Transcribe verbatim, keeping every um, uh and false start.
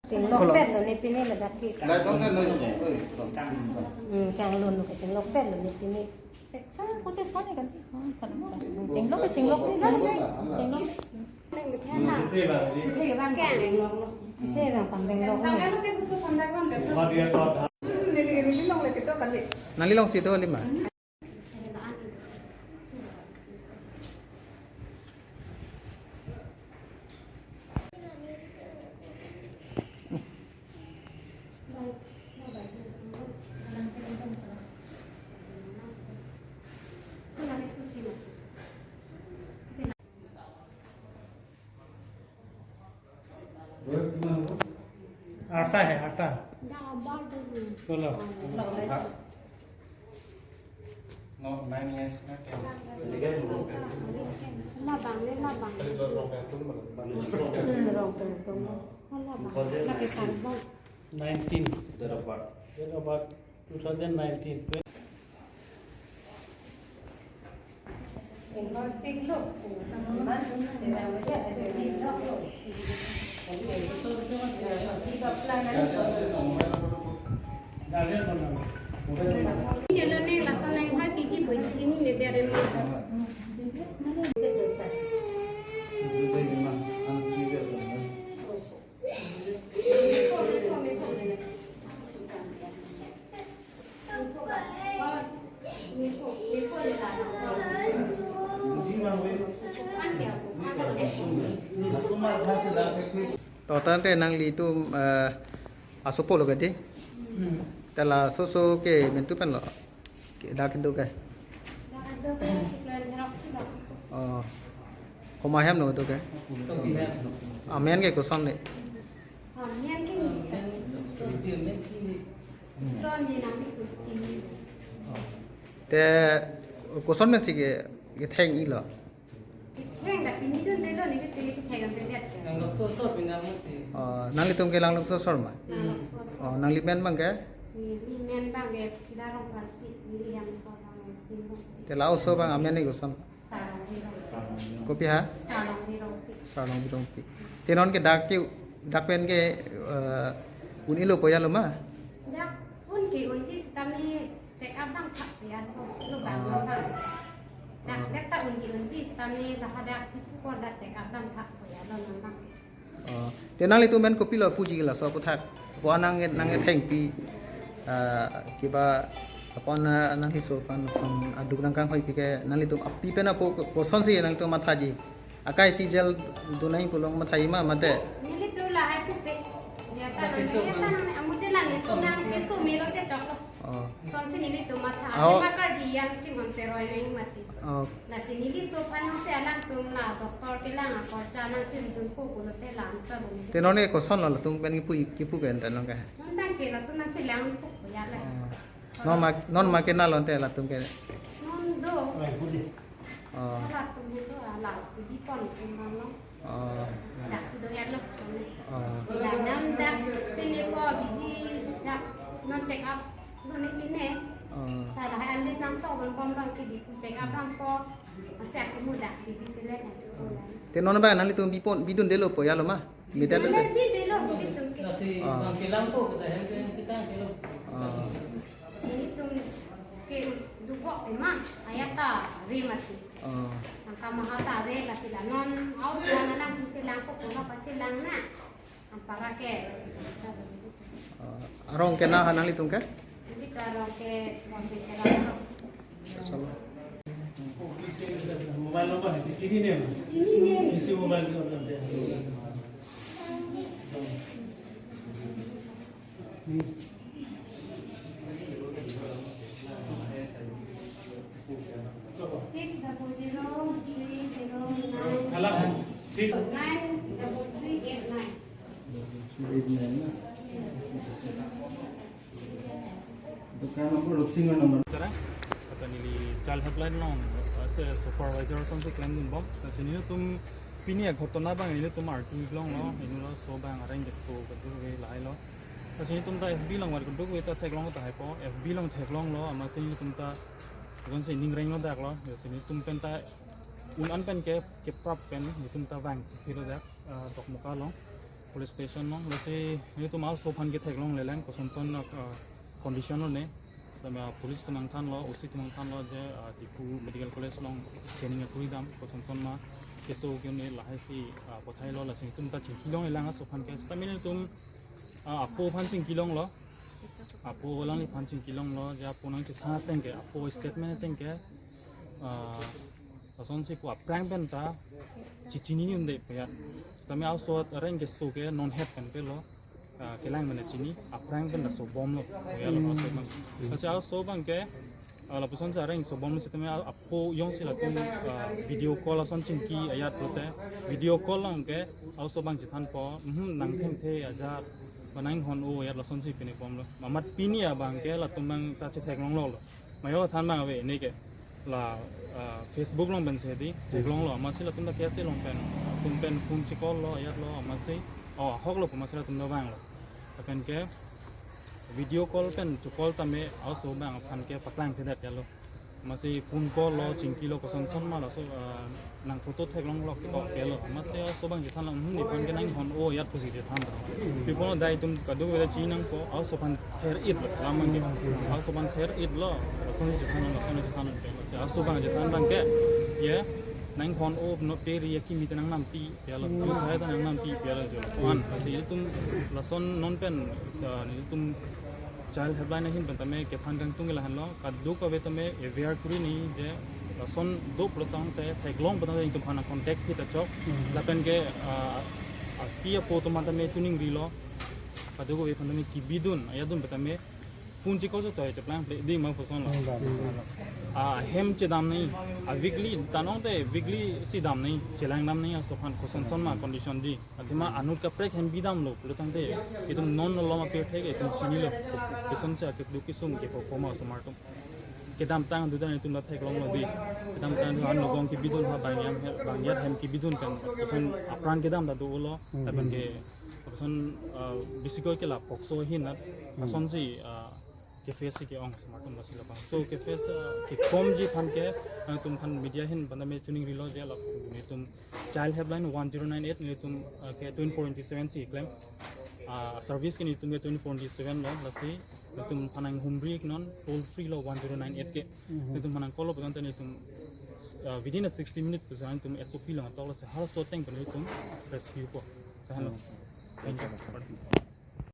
Chinglok pet lo ne pine ladak ke. Hmm, kang lun ke chinglok pet lo ne pine. Sa ko te sa ne kan. Hmm, kan mo. Chinglok ke chinglok ni la. Chinglok. Te bang pang deng lok. Nangli longsi do lima. आता है, आता। बोलो। No, nine years na ten. Labang, ne labang. Hmm, rong pen tum. Labang. Laki san bang. Nineteen. Date of birth. Date of birth two thousand nineteen. Hello, ne lason nang hai piki bui chini ne dere mo. To tangte nanglitum, eh, asopo lo kati? Hmm. Te laso so ke mentu pen lo. Ke dak do ke. Dak do ke, si plan herok si lo. Oh. Komat hem lo do ke. Kopi hem. Amen ke koson ne. Amen ke ni. Kopi hem si ni. Son ni nang ni kucing. Te koson men si ke, ketheng-i lo. Ketheng ta chinidunde lo, ne ke tini ketheng ante det ke. Langlok sosor pinang mati. Oh, nanglitum ke Langlok sosor ma? Langlok sosor. Oh, nangli men bang ke? Neli men bang ke Pila Rongpharpi, neli hem sor bang ke Sing Rongpi. Te la oso bang amen ni koson? Sarlongri Rongpi. Kopi ha? Sarlongri Rongpi. Sarlongri Rongpi. Te non ke dak ke, dak pen ke, eh, un-elo po ya lo ma? Dak un ke unji sitame check up dam thak ya lo, lo bang lo bang. Dak, dak ta un ke unji sitame bahadak ipu kor dak check up dam thak po ya lo nang bang. Oh, te nanglitum pen kopilo puji laso aphuthak? Ko nang, nang thengpi, ah, kiba apon, ah, nangli so aphan, aphan aduk nangkanghoipi ke nanglitum api pen apo ko-, kosonsi nangtum mathaji? Akai si jail dunai pulo mathaji ma mate? Nelitum lahai pupe. Jata nang, jata nang, amu te lang isu nang, isu melo te choklo. Oh. Sonsi nelitum matha, aho. Ate ma Karbi yang chinghon seroi nang mati. Oh. Lasi neli so aphan si alangtum la doctor kelang akorcha nang chinidun ko pulote lam chorun. Te non ke koson lo latum pen kipu, kipu ke anta non ke? Non tang ke latum nang chelang ko ya la. Oh. Non ma, non ma ke na lo ante latum ke? Non do. Oh. Latum do, ah, la, di pon ke non lo. Oh. Dak si do ya lo. Oh. Dak dam dak pine po biji dak non check up. Non ne pine. Oh. Dak dak hai alis nang to bom bom bang ke di check up bang po. Masih aku muda biji selen ya. Te non ba nanglitum bipon bidunde lo po ya lo ma? Bidunde lo. Bidunde lo bidun ke. Lasi bang chelang ko kita hem ke kita ke lo. Oh. Nelitum ke dubok tema ayat ta ave mati. Oh. Angka maha ta ave lasi la non aus la nang chelang ko kono pa chelang na. Ampara ke. Oh. Arong ke na ha nanglitum ke? Neli ke arong ke masih chelang. Sama. Mobile number hai, chini ne. Chini ne. Isi mobile number. Six double zero three zero nine. Alam, six. Nine double three eight nine. Eight nine na? Dukan number, Rupsing number. Tara, kata neli child helpline along, eh, se supervisor asonsi klemdun bom. Lasi nelitum pini aghotona abang nelitum arju longlong, inut laso abang areng keso kedo ke lahai lo. Lasi netum ta F B along var kuduk ve ta theklong tahai po, F B along theklonglo, amatsi netum ta agon si ning renglo dak lo, lasi netum pen ta un an pen ke keprap pen netum ta vang thilo dak, ah, Dokmoka along police station along, lasi netum aso aphan ke theklongle lang, kosonson, ah, condition lo ne, sama police atum nangthanlo, O C atum nangthanlo je, ah, Diphu Medical College along scanning akuri dam, kosonson ma keso ke ne lahai si, ah, pathailo, lasi netum ta chingkilongle lang aso aphan ke, sitame netum, ah, apo aphan chingkilonglo. Apo alangliphan chingkilonglo, je apo nangchethan ateng ke, apo statement ateng ke, ah, lasonsi pu aphrang pen ta chechini un-e pu ya. Sitame aso areng keso ke non het pen pelo, ah, kelang mena chini, aphrang pen ta sobomlo pu ya lo aso abang. Lasi aso abang ke, ah, lapuson si areng sobomlo sitame a-, apo jongsi latum, ah, video call ason chingki ajat pulote, video call along ke aso abang chethanpo, mhm, nang thengthe ajat, ba nanghon-o ajat lasonsi pini bomlo. Amat pini abang ke latum abang ta chetheklonglo lo. Mayo than abang ave ne ke la, ah, Facebook along pen si di theklonglo, amatsi latum ta kesi along pen, atum pen phone che-call lo ajat lo, amatsi, oh, ahok lo pu amatsi latum ta vanglo. Lapen ke video call pen che-call tame aso abang aphan ke paklangthedet ya lo. Amatsi phone call lo, chingkilo, kosonson ma laso, ah, nang photo theklonglo ke to ke lo. Amatsi aso abang chethanlo, hmm, nephan ke nanghon-o ajat pusi chethan to. Pi apot dai itum kadokave ta chiningpo, aso aphan ther-et lo, lam abang ke. Aso aphan ther-et lo, lasonsi chethanlo, lasonsi chethanlo. Amatsi aso abang chethan abang ke, ye, nanghon-o, no te ri akimi ta nangnampi ya lo, ju sai ta nangnampi ya lo jo. An, lasi itum lason non pen, ah, itum child helpline ahin pen tame kethan kangtung ke lahenlo, kadokave tame aware kuri nangji je lason do pulo tangte, theklong pulo tangte itum aphan contact hita chok. Lapen ke, ah, api apo atum aphan tame chiningrilo, kadokave aphan tame kebidun ajat dun pen tame phone che-call so toy cheplang ple ding ma puson lo. Ah, hem chedam nangji, a weekly, tanong te weekly si dam nangji, chelang dam nangji aso aphan, kosonson ma condition di. Athema anut kaprek hem bidamlo pulo tangte, itum non nolom apirthe ke itum chinilo. Kosonsi akeduk kesung ke po koma osomar atum. Kedamtang dut an itum ta theklonglo di. Kedamtang dut an logong kebidun ha bang-et hem, bang-et hem kebidun pen, koson apran kedam ta dolo. Lapen ke koson, ah, bisikoi ke la POCSO ahin na. Lasonsi, ah, ke-face si ke-ong osomar atum lasi labang. So ke-face, ah, kekomji aphan ke, ah, itum aphan media ahin pen tame chiningrilo je la netum child helpline one zero nine eight netum, ah, ke twenty-four into seven si klem. Ah, service ke netum ke twenty-four into seven lo, lasi netum aphan nanghumri non toll free lo one zero nine eight ke. Netum aphan nang-call lo pulo tangte netum, ah, within a sixty minutes pusi netum S O P along atok lo, lasi halaso ateng pen netum rescue po. Lahenlo. Thank you.